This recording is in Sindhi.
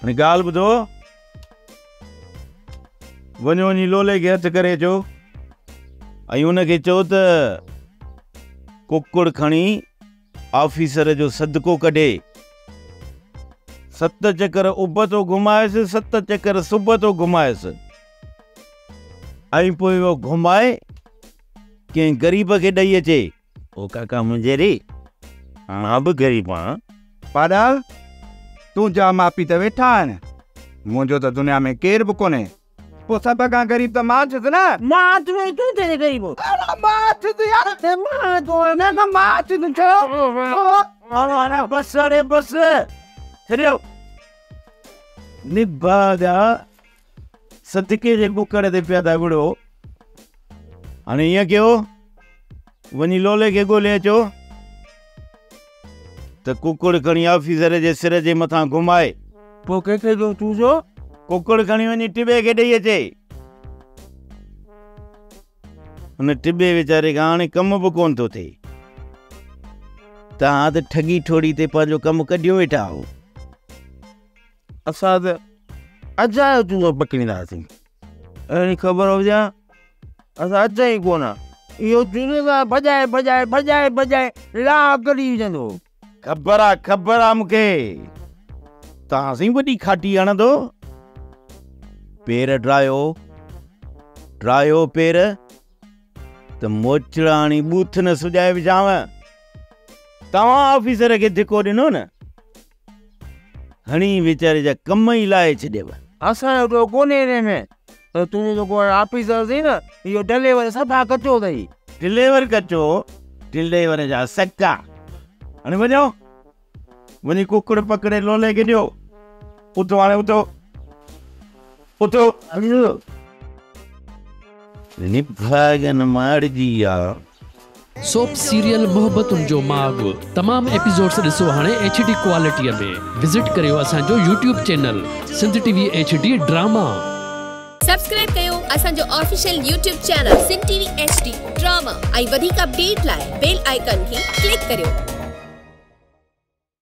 هاڻي ڳالهه ٻڌو، وڃو وڃي لولي کي هٿ ڪري اچو ۽ ان کي چئو ته ڪڪڙ کڻي آفيسر جو صدقو ڪڍي. 7 چڪر اڀ ٿو گهمائيس، 7 چڪر صبح ٿو گهمائيس ۽ پوء اهو گهمائي ڪنهن غريب کي ڏئي اچي. او ڪاڪا منهنجي ري، مان به غريب آهيان. پاڏا، تنهنجا ماء پيء ته ويٺا آهن، منهنجو ته دنيا ۾ ڪير به ڪونهي. پوء سڀ کان غريب ته مان ٿيس نه. مان ٿيس تون ٿين غريب. اڙا مان ٿيس يار. مان ٿو نه نه مان ٿيس ڇو؟ اڙا بس اڙي بس ڇڏيو. نڀاڳا صدقي جي ڪڪڙ تي پيا ٿا وڙهو. هاڻي ائين ڪيو، وڃي لولي کي ڳولي اچو ته ڪڪڙ کڻي آفيسر جي سر جي مٿان گهمائي. پوء ڪنهن کي ڏيون چوزو؟ ڪڪڙ کڻي وڃي ٽٻي کي ڏئي اچي. ان ٽٻي ويچاري کان هاڻي ڪم به ڪونه ٿو ٿئي. توهان ته ٺڳي ٺوڙي تي پنهنجو ڪم ڪڍيون ويٺا آهيو. اسان ته اجايو چوزو پڪڙينداسين. اهڙي خبر هجي ها اسان اچون ئي ڪونه. اهو چوزو ته ڀڄائي ڀڄائي ڀڄائي ڀڄائي لاهه ڪڍي وجهندو. خبر آ خبر آ مونکي. توهان سائين وڏي کاٽي هڻندو. پير ڊاهيو ڊاهيو پير ته موچڙا هڻي ٻوٿ نه سڄائي وجهانو. توهان آفيسر کي ڌڪو ڏنو نه، هڻي ويچاري جا ڪم ئي لاهي ڇڏيو. اسان جو ڏوهه ڪونهي ان ۾، پر تنهنجو جيڪو آفيسر اٿئي نه، اهو ڊليور صفا ڪچو اٿئي. ڊليور ڪچو؟ ڊليور جا سڪا. هاڻي وڃو، وڃي ڪڪڙ پڪڙي لولي کي ڏيو. اٿو هاڻي اٿو، اٿو. نڀاڳن مارجي آ. سوپ سيريل محبتن جو ماڳ تمام ايپيسوڊس ڏسو هاڻي ايڇ ڊي ڪوالٽيء ۾. وزٽ ڪريو اسان جو YouTube channel Sindh T V H D drama. Subscribe ڪيو اسان جو official YouTube channel Sindh T V H D drama ۽ وڌيڪ اپڊيٽ لاء بيل آئيڪان کي ڪلڪ ڪريو.